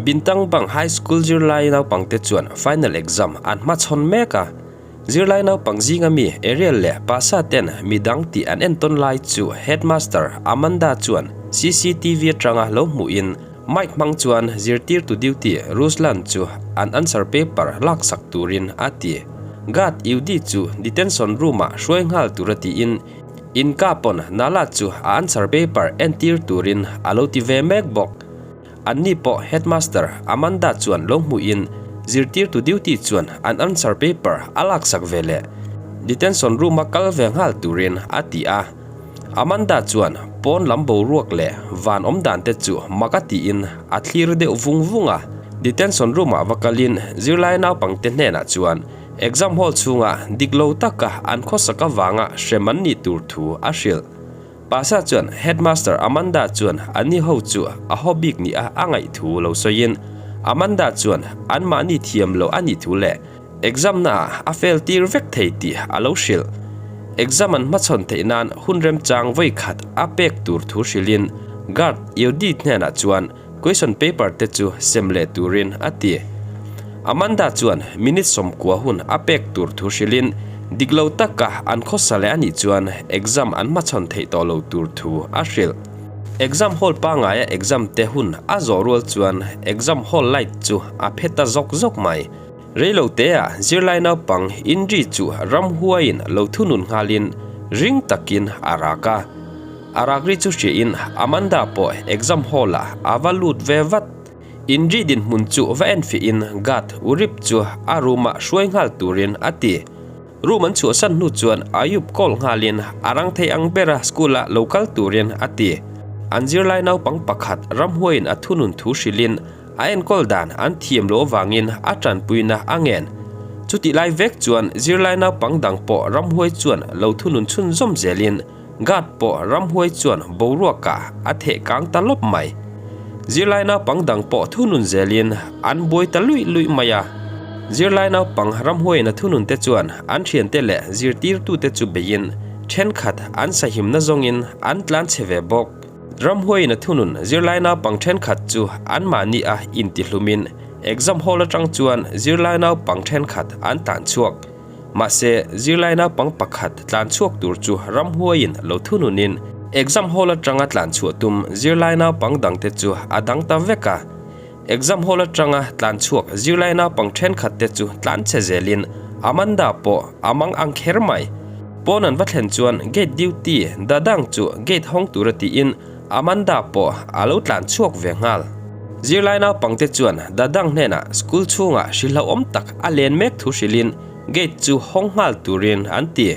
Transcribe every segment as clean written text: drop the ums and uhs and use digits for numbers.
Bintang Bang High School zirlai naupangte chuan final exam an hmachhawn mek a. Zirlai naupang zinga mi Ariel leh Pasa ten midang tih an entawn lai chu Headmaster Amanda chuan cctv atanga lo hmuhin mic hmang chuan zirtirtu duty Ruslan chu an answer paper laksak turin a ti. Guard Yudi chu detention room-ah hruai nghal tura tiin Inka pawn Nala chu a answer paper entir turin a lo ti ve mek bawk. Anni pawh Headmaster Amanda chuan lo hmuhin zirtirtu duty chuan an answer paper a laksak ve leh detention room-a kal ve nghal turin a ti a. Amanda chuan pawn lam boruak leh van awm dan te chu mak a tiin a thlir deuh vung vung a. Detention room-ah va kalin zirlai naupangte hnenah chuan exam hall chhunga dik lo taka an khawsak avanga hrem an nih tur thu a hrilh. Pasa chuan Headmaster Amanda chuan anni ho chu a haw bik ni a a ngaih thu lo sawiin Amanda chuan anmahni thiam lo a nih thu leh exam naah a fail tir vek thei tih a lo hrilh. Exam an hmachhawn theih nan hun remchang vawi khat a pek tur thu hrilhin guard Yodi hnenah chuan question paper te chu sem leh turin a ti. Amanda chuan minute 90 hun a pek tur thu hrilhin dik lo taka an khawsa leh a nih chuan exam an hmachhawn theih tawh lo tur thu a hrilh. Exam hall pangaia exam te hun a zawh rual chuan exam hall light chu a phe ta zawk zawk mai. Reilo teah zirlai naupang Indri chu ramhuaiin lo thunun nghalin ring takin a rak a. A rak ri chu hriain Amanda pawh exam hall ah a va lut ve vat. Indri dinhmun chu va enfiahin guard Urip chu a room ah hruai nghal turin a ti. Room an chhuahsan hnu chuan Ayub call nghalin a rang thei ang bera school ah lo kal turin a ti. An zirlai naupang pakhat ramhuaiin a thunun thu hrilhin A enkawl dan an thiam loh avangin a tanpuina a ngen. Chutih lai vek chuan zirlai naupang dang pawh ramhuai chuan lo thunun chhunzawm zelin guard pawh ramhuai chuan boruakah a theh kang ta lawp mai. Zirlai naupang dang pawh thunun zelin an buai ta luih luih mai a. Zirlai naupang ramhuaiin a thunun te chuan an thiante leh zirtirtute chu beiin thenkhat an sahimna zawngin an tlan chhe ve bawk. Ramhuaiin a thunun zirlai naupang thenkhat chu anmahni a intihlumin exam hall atang chuan zirlai naupang thenkhat an tlan chhuak. Mahse, zirlai naupang pakhat tlan chhuak tur chu ramhuaiin lo thununin exam hall atanga tlan chhuah tum zirlai naupang dangte chu a dang ta vek a. Exam hall atanga tlan chhuak zirlai naupang thenkhat te chu tlan chhe zelin Amanda pawh a mang ang kher mai. Pawn an va thlen chuan gate duty Dadang chu gate hawng tura tiin Amanda pawh a lo tlan chhuak ve nghal. Zirlai naupang te chuan Dadang hnenah school chhungah hrilhlauhawm tak a len mek thu hrilhin gate chu hawng nghal turin an ti.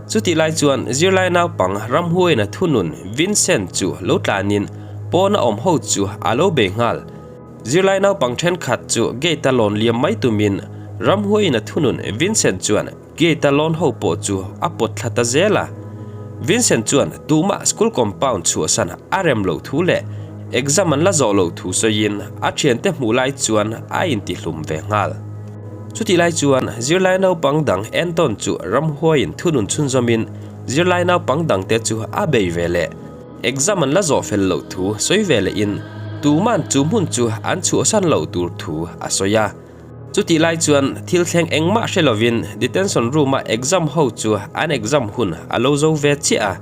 Chutih lai chuan zirlai naupang ramhuaina thunun Vincent chu lo tlanin pawna awm ho chu a lo bei nghal. Zirlai naupang thenkhat chu gate-a lawn liam mai tumin ramhuaina thunun Vincent chuan gate-a lawn ho pawh chu a pawt thla ta zel a. Vincent chuan tumah school compound chhuahsan a rem loh thu leh exam an la zawh loh thu sawiin a thiante hmuh lai chuan a intihlum ve nghal. Chutih lai chuan zirlai naupang dang Anton chu ramhuaiin thunun chhunzawmin zirlai naupang dangte chu a bei ve leh. Exam an la zawh fel loh thu sawi ve lehin tuman chu hmun chu an chhuahsan loh tur thu a sawi a. Chutih lai chuan thil thleng engmah hre lovin detention room-a exam ho chu an exam hun a lo zo ve chiah a.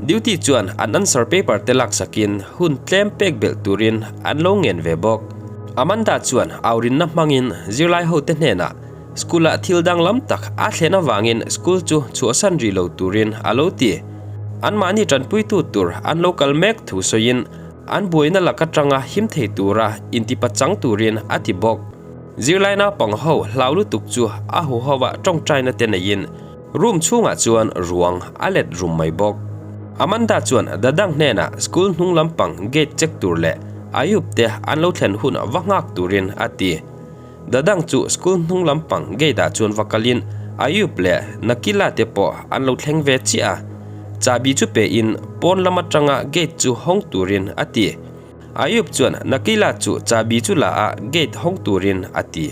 Duty chuan an answer paper te laksakin hun tlem pek belh turin an lo ngen ve bawk. Amanda chuan aurinna hmangin zirlai hote hnenah school-ah thil danglam tak a thlen avangin school chu chhuahsan rih lo turin a lo ti. Anmahni tanpuitu tur an lo kal mek thu sawiin an buaina lak atanga him thei tura intipachang turin a ti bawk. Zirlai naupang ho hlau lutuk chu a huho-ah tawngtaina te neiin room chhungah chuan ruang a let rum mai bawk. Amanda chuan Dadang hnenah school hnung lampang gate check tur leh Ayub te an lo thlen hun va nghak turin a ti. Dadang chu school hnung lampang gate ah chuan va kalin Ayub leh Nakila te pawh an lo thleng ve chiah a. Chabi chu pe in pawn lam atanga gate chu hawng turin a ti. Ayub chuan Nakila chu chabi chu la a gate hawng turin a ti.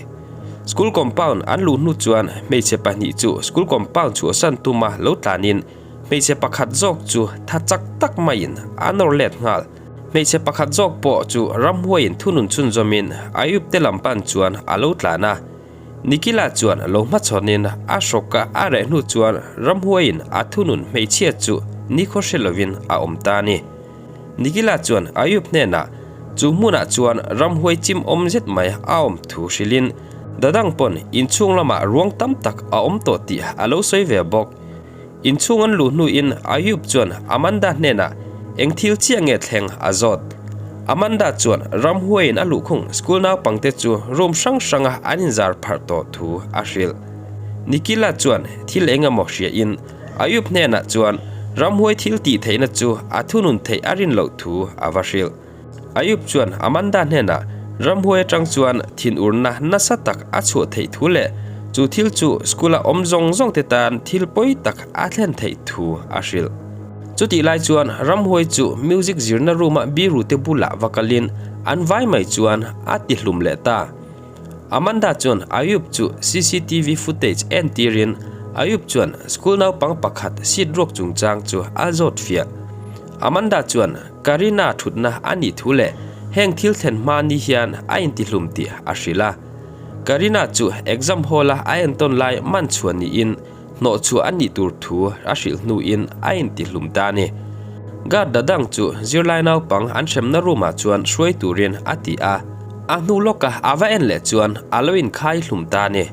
School compound an luh hnu chuan hmeichhe pahnih chu school compound chhuahsan tuma lo tlanin hmeichhe pakhat zawk chu tha chak tak maiin a nawr let nghal. Hmeichhe pakhat zawk pawh chu ramhuaiin thunun chhunzawmin Ayub te lam pan chuan a lo tlan a. Nikila chuan lo hmachhawnin a hrawk a a reh hnu chuan ramhuaiin a thunun hmeichhia chu nikhaw hre lovin a awm ta a ni. Nikila chuan Ayub hnenah chu hmunah chuan ramhuai chim awm zet mai a awm thu hrilhin dadang pawn inchhung lamah ruang tam tak a awm tawh tih a lo sawi ve bawk. Inchhung an luh hnuin Ayub chuan Amanda hnenah eng thil chiah nge thleng a zawt. Amanda chuan ramhuaiin a luhkhung school naupangte chu room hrang hranga an inzar pharh tawh thu a hrilh. Nikila chuan thil eng emaw hriain Ayub hnenah chuan ramhuai thil tih theihna chu a thunun theih a rin loh thu a va hrilh. Ayub chuan Amanda hnenah ramhuai atang chuan thinurna nasa tak a chhuah theih thu leh chu thil chu school-a awm zawng zawng te tan thil pawi tak a thlen theih thu a hrilh. Chutih lai chuan ramhuai chu music zirna room-a biru te bulah va kalin an vai mai chuan a ti hlum leh ta. Amanda chuan Ayub chu cctv footage en tirin Ayub chuan school naupang pakhat seat ruak chungchang chu a zawt fiah. Amanda chuan Karina thutna a nih thu leh heng thil thlen hma ni hian a intihlum tih a hrilh a. Karina chu exam hall-a a entawn lai man chhuah niin hnawh chhuah a nih tur thu a hrilh hnuin a intihlum ta a ni. Guard dadang chu zirlai naupang an hremna room-ah chuan hruai turin a ti a, a hnu lawka a va en leh chuan a lo inkhai hlum ta a ni.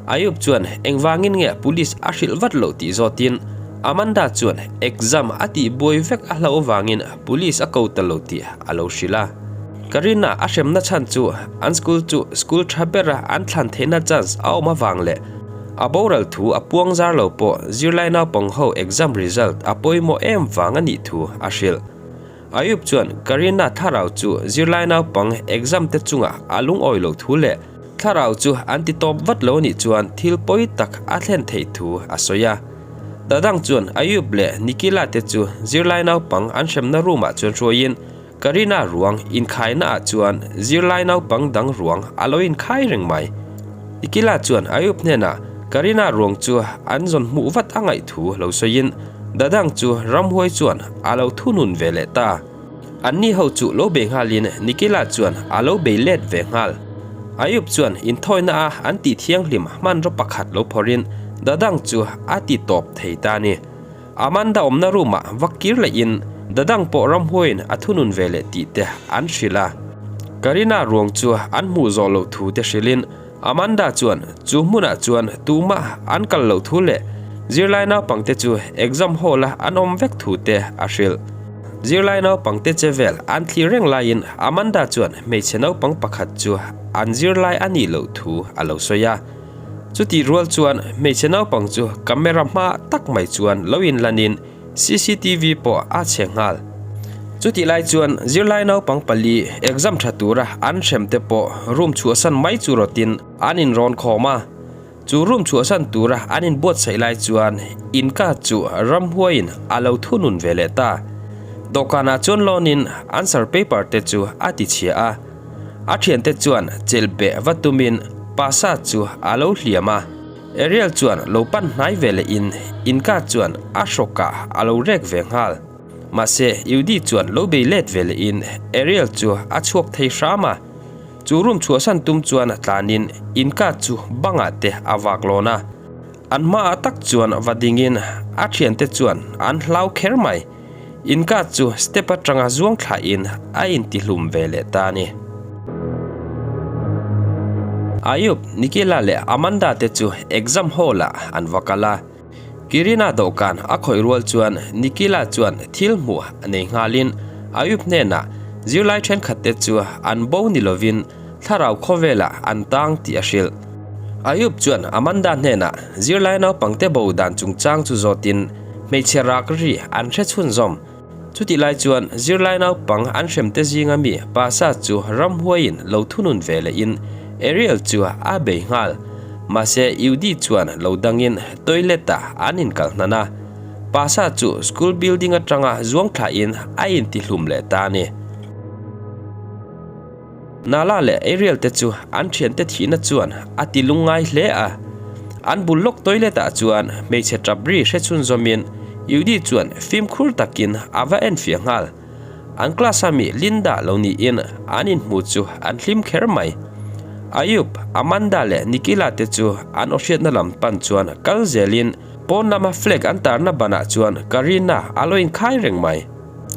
Ayub chuan engvangin nge police a hrilh vat loh tih zawtin Amanda chuan exam a tih buai vek a hlauh avangin police a ko ta lo tih a lo hrilh a. Karina a hremna chhan chu an school chu school tha bera an thlan theihna chance a awm avang leh a boral thu a puang zar lo pawh zirlai naupang ho exam result a pawimawh em vang a nih thu a hrilh. Ayub chuan Karina thlarau chu zirlai naupang exam te chungah a lungawi loh thu leh Thlarau chu an ti tawp vat lo anih chuan thil pawi tak a thlen theih thu a sawi a. Dadang chuan Ayub leh Nikila te chu zirlai naupang an hremna room ah chuan hruaiin Karina ruang inkhaina ah chuan zirlai naupang dang ruang a lo inkhai reng mai. Nikila chuan Ayub hnenah Karina ruang chu an zawn hmuh vat a ngaih thu lo sawiin Dadang chu ramhuai chuan a lo thunun ve leh ta. Anni ho chu lo bei nghalin Nikila chuan a lo bei let ve nghal. Ayub chuan inthawina a an tih thianghlim hmanraw pakhat lo phawrhin Dadang chu a ti tawp thei ta a ni. Amanda awmna room ah va kir lehin Dadang pawh ramhuaiin a thunun ve leh tih te an hrilh a. Karina ruang chu an hmuh zawh loh thu te hrilhin Amanda chuan chu hmunah chuan tumah an kal loh thu leh zirlai naupangte chu exam hall-a an awm vek thu te a hrilh. Zirlai naupangte che vel an thlir reng laiin Amanda chuan hmeichhe naupang pakhat chu an zirlai a nih loh thu a lo sawi a. Chutih rual chuan hmeichhe naupang chu camera hma tak mai chuan lo inlanin cctv pawh a chhe nghal. Chutih lai chuan zirlai naupang pali exam tha tura an hrem te pawh room chhuahsan mai chu rawtin an inrawn khawm a. Chu room chhuahsan tura an inbuatsaih lai chuan inka chu ramhuaiin a lo thunun ve leh ta. Dawhkanah chuan lawnin answer paper te chu a ti chhia a. A thiante chuan chelh beh va tumin pasa chu a lo hliam a. Ariel chuan lo pan hnai ve leh in inka chuan a hrawkah a lo rek ve nghal. Mahse Yudi chuan lo bei let ve leh in Ariel chu a chhuak thei hram a. Chu room chhuahsan tum chuan tlanin inka chu bangah te a vak lawn a. An hmaah tak chuan va dingin a thiante chuan an hlau kher mai. Inka chu step atanga zuang thlahin a intihlum ve leh ta a ni. Ayub, Nikila leh Amanda te chu exam hall ah an va kal a. Kirina dawhkan a khawih rual chuan Nikila chuan thil hmuh a nei nghalin Ayub hnenah zirlai thenkhat te chu an bo ni lovin thlarau khawvelah an tang tih a hrilh. Ayub chuan Amanda hnenah zirlai naupangte bo dan chungchang chu zawtin hmeichhe rak ri an hre chhunzawm. Chutih lai chuan zirlai naupang an hremte zinga mi Pasa chu ramhuaiin lo thunun ve lehin Ariel chu a bei nghal. Mahse Yudi chuan lo dangin toilet-ah an inkal hnan a. Pasa chu school building atanga zuang thlahin a intihlum leh ta a ni. Nala leh Ariel te chu an thiante thihna chuan a ti lungngai hle a. An bul lawk toilet ah chuan hmeichhe tap ri hre chhunzawmin Yudi chuan fimkhur takin a va enfiah nghal. An class a mi Linda lo niin an inhmu chu an hlim kher mai. Ayub, Amanda leh Nikila te chu an aw hriatna lam pan chuan kal zelin pawn lama flag an tarna banah chuan Karina a lo inkhai reng mai.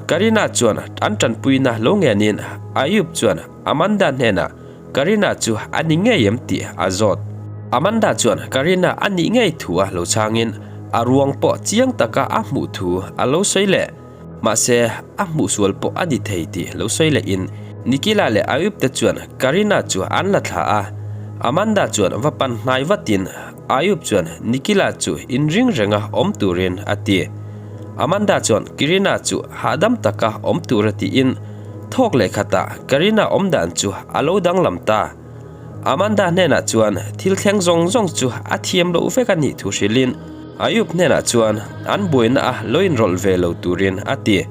Karina chuan an tanpuina lo ngenin Ayub chuan Amanda hnenah Karina chu a ni ngei em tih a zawt. Amanda chuan Karina a nih ngei thu a lo chhangin a ruang pawh chiang taka a hmuh thu a lo sawi leh. Mahse, a hmuh sual pawh a ni thei tih lo sawi lehin Nikila leh Ayub te chuan Karina chu an la thla a. Amanda chuan va pan hnai vatin Ayub chuan Nikila chu inring renga awm turin a ti. Amanda chuan Kirina chu hahdam taka awm tur a tiin thawk leh khatah Karina awm dan chu a lo danglam ta. Amanda hnenah chuan thil thleng zawng zawng chu a thiam loh vek a nih thu hrilhin Ayub hnenah chuan an buaina a lo inrawlh ve lo turin a ti.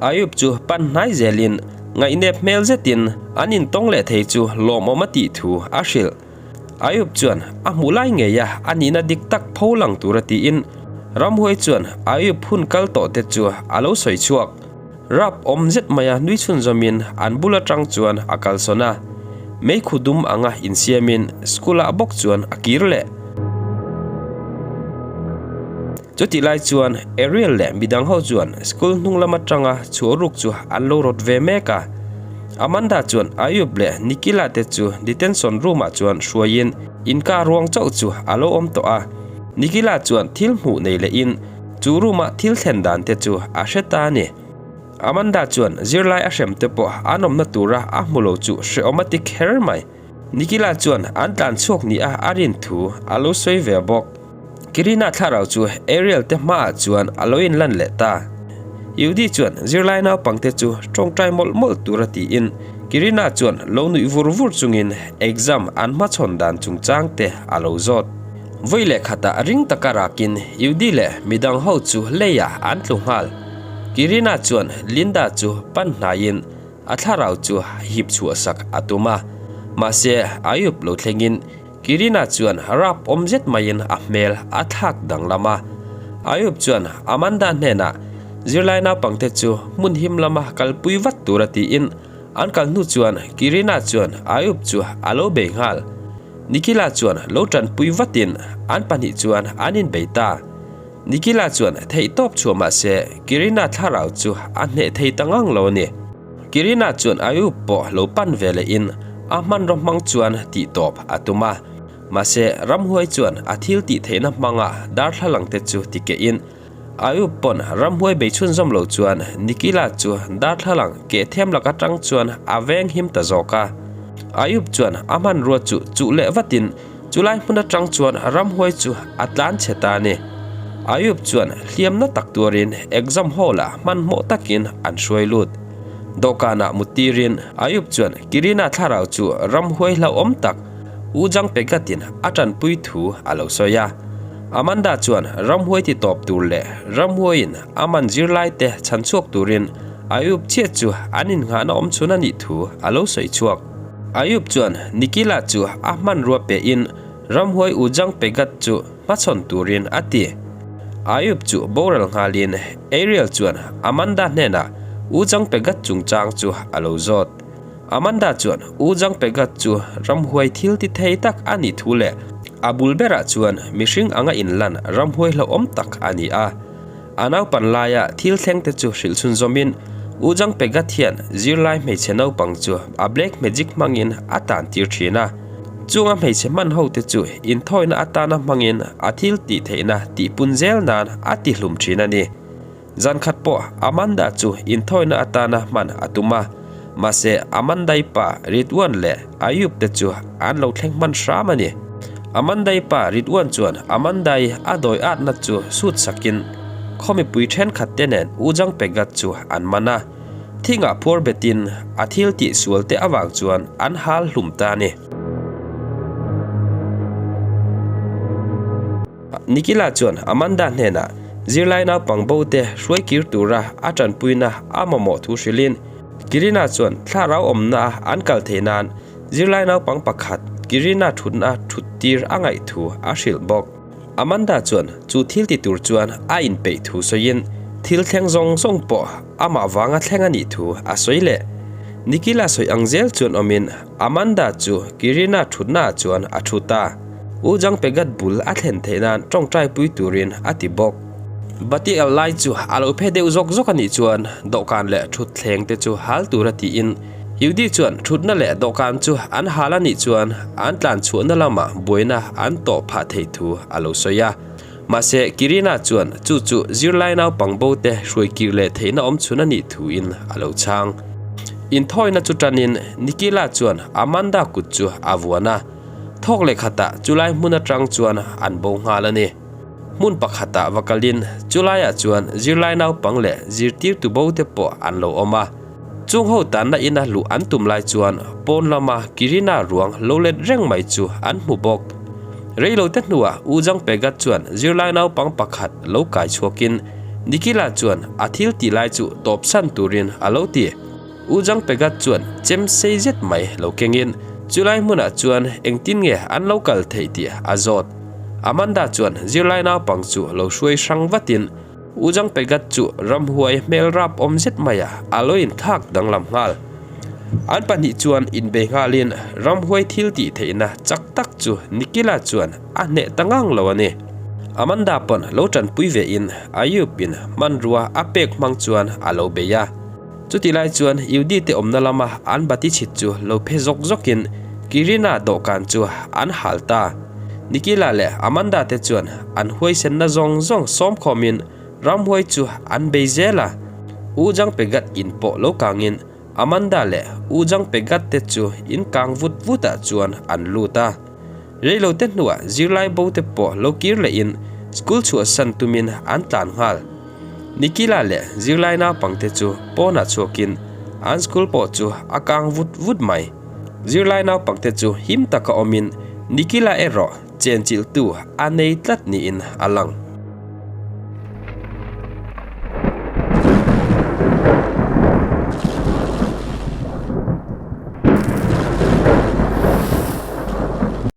Ayub chu pan hnai zelin ngaihnep hmel zetin an intawng leh thei chu lawmawm a tih thu a hrilh. Ayub chuan a hmuh lai ngei a a nihna dik tak pho lang tura tiin Ramhuai chuan Ayub hun kal tawh te chu a lo sawi chhuak. Rap awm zet maia nui chhunzawmin an bul atang chuan a kalsawn a, meikhu dum anga insiamin school ah bawk chuan a kir leh. Chutih lai chuan Ariel leh midang ho chuan school hnung lam atanga chhuah ruk chu an lo rawt ve mek a. Amanda chuan Ayub leh Nikila te chu detention room ah chuan hruaiin inkar ruang chauh chu a lo awm tawh a. Nikila chuan thil hmuh nei lehin Chu room-a thil thlen dan te chu a hre ta a ni. Amanda chuan zirlai a hrem te pawh an awmna tura a hmu lo chu hrehawm a ti kher mai. Nikila chuan an tlan chhuak ni a a rin thu a lo sawi ve bawk. Kirina thlarau chu Ariel te hmaah chuan a lo inlan leh ta. Yudi chuan zirlai naupangte chu tawngtai mawlh mawlh tura tiin Kirina chuan lo nuih vur vur chungin exam an hmachhawn dan chungchang te a lo zawt. Vawi leh khatah ring taka rakin Yudi leh midang ho chu leiah an tlu nghal. Kirina chuan Linda chu pan hnaiin a thlarau chu hip chhuahsak a tum a. Mahse, Ayub lo thlengin Kirina chuan rap awm zet maiin a hmel a thlak danglam a. Ayub chuan Amanda hnenah zirlai naupangte chu hmun him lama kalpui vat tura tiin an kal hnu chuan Kirina chuan Ayub chu a lo bei nghal. Nikila chuan lo tanpui vatin an pahnih chuan an inbei ta. Nikila chuan theihtawp chhuah mah se Kirina thlarau chu a hneh thei ta ngang lo a ni. Kirina chuan Ayub pawh lo pan ve lehin a hmanraw hmang chuan tihtawp a tum a. Mahse ramhuai chuan a thil tih theihna hmanga darthlalang te chu tikehin Ayub pawn ramhuai bei chhunzawm lo chuan Nikila chu darthlalang keh thiam lak atang chuan a veng him ta zawk a. Ayub chuan a hmanrua chu chuh leh vatin chulai hmun atang chuan ramhuai chu a tlan chhe ta a ni. Ayub chuan hliamna tak tuarin exam hall ah hmanhmawh takin an hruai lut. Dawhkanah muttirin Ayub chuan Kirina thlarau chu ramhuai hlauhawm tak U Jang Pegatin a tanpui thu a lo sawi a. Amanda chuan ramhuai ti tawp tur leh ramhuaiin a man zirlai te chhan chhuak turin Ayub chiah chu an innghahna awm chhun a nih thu a lo sawi chhuak. Ayub chuan Nikila chu a hmanrua pehin ramhuai U Jang Pegat chu hmachhawn turin a ti. Ayub chu boral nghalin Ariel chuan Amanda hnenah U Jang Pegat chungchang chu a lo zawt. Amanda chuan U Jang Pegat chu ramhuai thil ti thei tak a nih thu leh a bul berah chuan mihring anga inlan ramhuai hlauhawm tak a ni a. A naupan laia thil thleng te chu hrilh chhunzawmin U Jang Pegat hian zirlai hmeichhe naupang chu a black magic hmangin a tan tir thin a. Chunga hmeichhe hman ho te chu inthawina atana hmangin a thil tih theihna tihpun zel nan a tihlum thin a ni. Zan khat pawh Amanda chu inthawina atana hman a tum a, mahse Amandai pa Ridwan leh Ayub te chu an lo thleng hman hram a ni. Amandai pa Ridwan chuan Amandai a dawi atna chu sut sakin khaw mipui thenkhat te nen U Jang Pegat chu an man a, thingah phuar betin a thil tih sual te avang chuan an hal hlum ta a ni. Nikila chuan Amanda hnenah zirlai naupang bo te hruai kir tura a tanpuina a mamawh thu hrilhin Kirina chuan thlarau awmna a an kal theih nan zirlai naupang pakhat Kirina thutna thut tir a ngaih thu a hrilh bawk. Amanda chuan chu thil ti tur chuan a inpeih thu sawiin Thil thleng zawng zawng pawh amah vanga thleng a nih thu a sawi leh. Nikila sawi ang zel chuan awmin Amanda chu Kirina thutnaah chuan a thu ta. U Jangpegat bul a thlen theih nan tawngtaipui turin a ti bawk. Bati al lai chu a lo phe deuh zawk zawk a nih chuan dawhkan leh thutthleng te chu hal tura tiin Yudi chuan thutna leh dawhkan chu an hal a nih chuan an tlan chhuahna lamah buaina an tawh phah theih thu a lo sawi a. Mahse, Kirina chuan chu chu zirlai naupang bo te hruai kir leh theihna awm chhun a nih thuin a lo chhang. Inthawina chu tanin Nikila chuan Amanda kut chu a vuan a, thawk leh khatah chulai hmun atang chuan an bo nghal a ni. Hmun pakhatah va kalin chulaiah chuan zirlai naupang leh zirtirtu bo te pawh an lo awm a. Chung ho tanna ina luh an tum lai chuan pawn lama Kirina ruang lo let reng mai chu an hmu bawk. Reilote hnuah U Jang Pegat chuan zirlai naupang pakhat lo kai chhuakin Nikila chuan a thil tih lai chu tawpsan turin a lo ti. U Jang Pegat chuan chem sei zet mai lo kengin chulai hmunah chuan engtin nge an lo kal theih tih a zawt. Amanda chuan zirlai naupang chu lo hruai hrang vatin U Jang Pegat chu ramhuai hmel rap awm zet mai a, a lo inthlak danglam nghal. An pahnih chuan inbei nghalin ramhuai thil tih theihna chak tak chu Nikila chuan a hneh ta ngang lo a ni. Amanda pawn lo tanpui ve in Ayub in hmanrua a pek hmang chuan a lo bei a. Chuti lai chuan Yudi te awmna lama an bati chhit chu lo phe zawk zawkin Kirina dawhkan chu an hal ta. Nikila leh Amanda te chuan an huaisenna zawng zawng sawmkhawmin ramhuai chu an bei zel a. U Jangpegat in pawh lo kangin Amanda leh U Jangpegat te chu in kang vut vutah chuan an lut a. Reilote hnuah zirlai bo te pawh lo kir lehin school chhuahsan tumin an tlan nghal. Nikila leh zirlai naupangte chu pawnah chhuakin an school pawh chu a kang vut vut mai. Zirlai naupangte chu him taka awmin Nikila erawh chenchilhtu a nei tlat niin a lang.